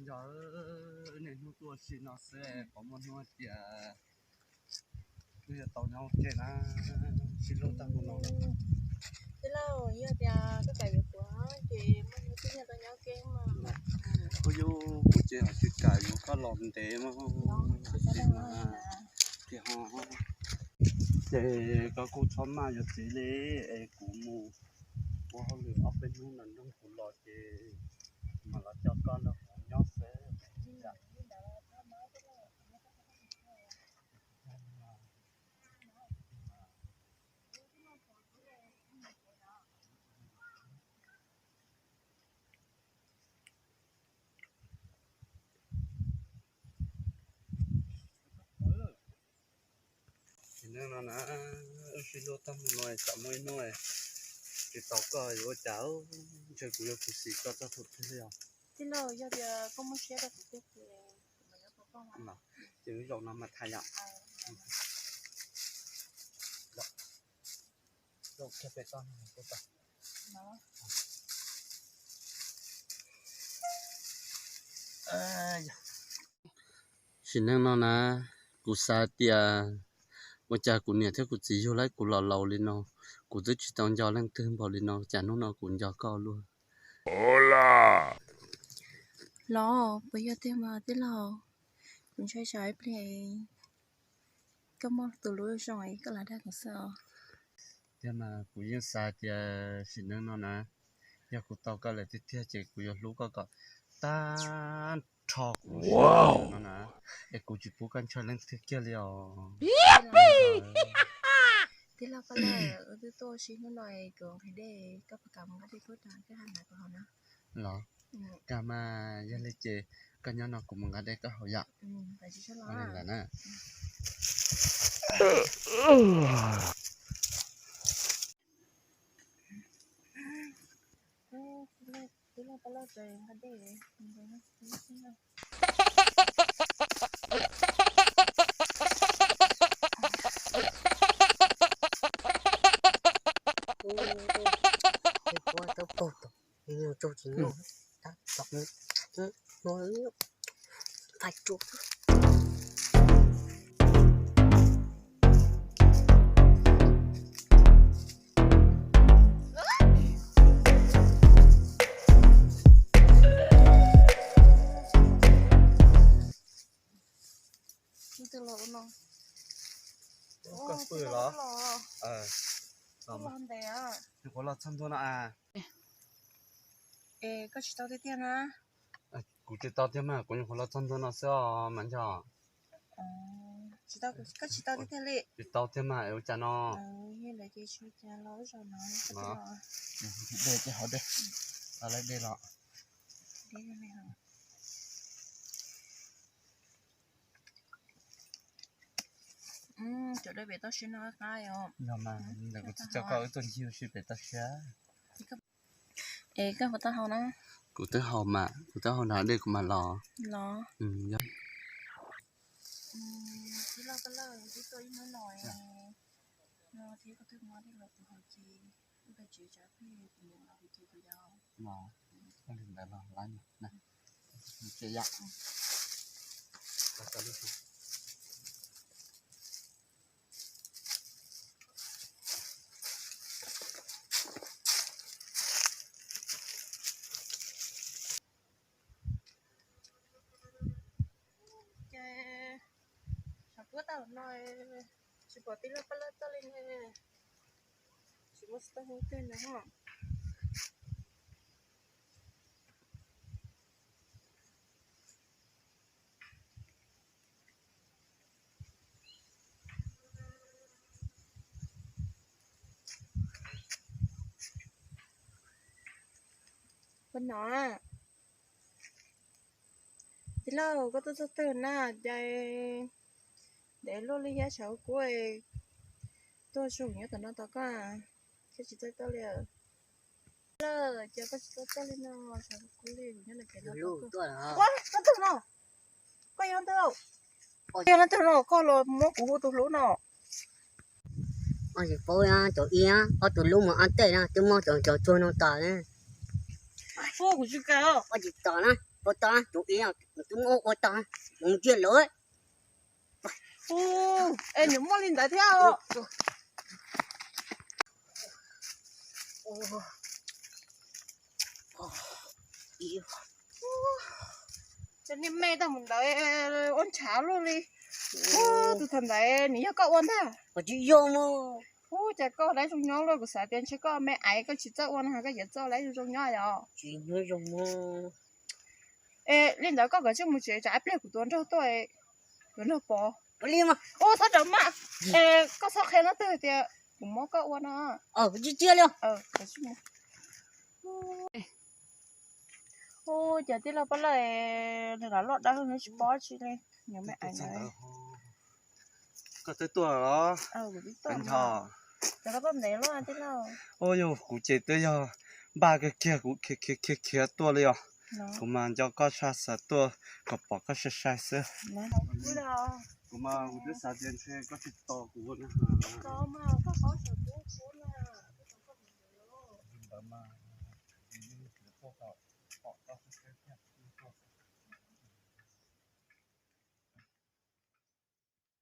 Nco, niaj hnub tuaj ua si no xwb, qhov muaj hnub tias twb yuav tau nyob ua ke na, sib hlub tag mus no. Tij laug, yog tias koj kam yuav kuv ces muaj hnub twg nyob tau nyob ua ke mas. Kuv yus kuv ces hais tias kam yuav koj los ntev mas, ces ho, ces koj kuj txhob maj yuav txiv li, es kuv mus ua hauj lwm ob peb hnub no nrog kuv los ces mam los coj koj nrog kuv nyob xwb. Sim neej no na, wb sib hlub tag mus no tsam muaj ib hnub tsis tau koj yuav ua cas, ntshe kuv yuav khuv xim koj txog thaum twg li os. Tij laug, yog tias koj muaj siab rau kuv tiag ces kuv mam yuav tau koj. Ces wb zaum no mas tham yom. Zaum kiag pem toj no kuj tau. Sim neej no na, kuv xav tias ua cas kuv niam thiab kuv txiv yug lawm kuv los laus li no, kuv twb tsis tau nco leej twg npaum li no, cas hnub no kuv nco koj luaj. Los puas yog tiag mas tij laug? Kuv ntshai tsam ib pliag koj muaj tus hlub zoo es koj lam dag kuv xwb os. Tiag mas kuv yeej xav tias sim neej no na, yog kuv tau koj lawm tiag tiag ces kuv yuav hlub koj kom tag nrho kuv lub siab no na, es kuv tsis pub koj ntshaw leej twg kiag li os. Tij laug Paj Lawm, wb twb tuaj ua si hnub no es kuv nqhis dej, koj puas kam mus nqa dej tuaj rau koj hab na kuv haus na? Los, kag mas, yog li ces koj nyob no kuv mus nqa dej koj haus yom. Lam na. Koj pw los? Nyuam qhuav los txog ntua no a. Es koj tsis tau tiag tiag na? Kuv tsis tau tiag mas, kuv nyuam qhuav los txog ntua no xwb os mas nco. Koj tsis tau tiag tiag li? Tsis tau tiag mas, ua cas no? Dej ces haus dej, tau lawm dej los. Cov dej pem toj siab no qab yom. Yog mas, ntawm kuv txiv coj koj wb tuaj ncig ua si pem toj siab. Es koj puas tau haus na? Kuv twb haus mas, kuv twb haus nrad dej kuv mam los. Los. Yog. Tij laug Paj Lawm, wb twb tuaj ib hnub no no thiab koj twb muab dej los kuv haus ces wb pab tsev tsam plig kuv mus los kuv cia kuv yau. Los, li ntawd los lawm na. Ces xav puab tag no tsis pom tij laug Paj Lawm txoj li ne, tsis muaj tsis tau hu twg na ho. Ua no, tij laug koj tuaj txog twg na, cas ntev luaj li thiab, tshav kub kub, tuaj tsis nyob tom no tos koj, koj tsis txawj tuaj li. Lawm, cas koj tsis txawj tuaj li no, tshav kub kub li, kuv nyob no ces no. Koj tug no, koj yog leej twg? Koj yog leej twg no, koj los muab kuv hu tus hlub no? Tsis paub, cov ib ob tug hlub mus ob teg no twb muab cov cov tsuag no tom. Kuv tsis kam. Koj tsis tom na. Ua tau, tus ib twb muab ua tau, mus ntsia lawm. Es nws muaj li ntawd thiab. Ces niag me tag mus ntawd ua ntshav luaj li. Tus thaum ntawd nws yog koj ua ntag. Ub, cas koj laib zoo nyob luaj, kuv xav tias ntshe koj me aiv koj tsis txawj ua no, koj yuav txawj laib zoo zoo nyob yom. Es li ntawd koj kav tsij mus tsev, tsam ib pliag kuv tuav nrog tuaj, tuav nrog pov. Ua txhob rov mas, koj txhob qhia leej twg tias kuv muab koj ua no. Ua cas tij laug Paj Lawj nws los loj dawb nws tsis paub tsi li. Nws me aiv ntawd. Koj twb tuaj los? Nthos. Ua yog kuv ces twb yog npaj kawg kiag, kuv khiav khiav khiav tuaj li os. Kuv mas nco koj tshaj, xav tuaj kom pom koj sai sai xwb. Kuv mas kuv twb xav tias ntshe koj tsis tos kuv na. Ntawd mas kuv yeej xav tuaj kom pom koj sai sai thiab.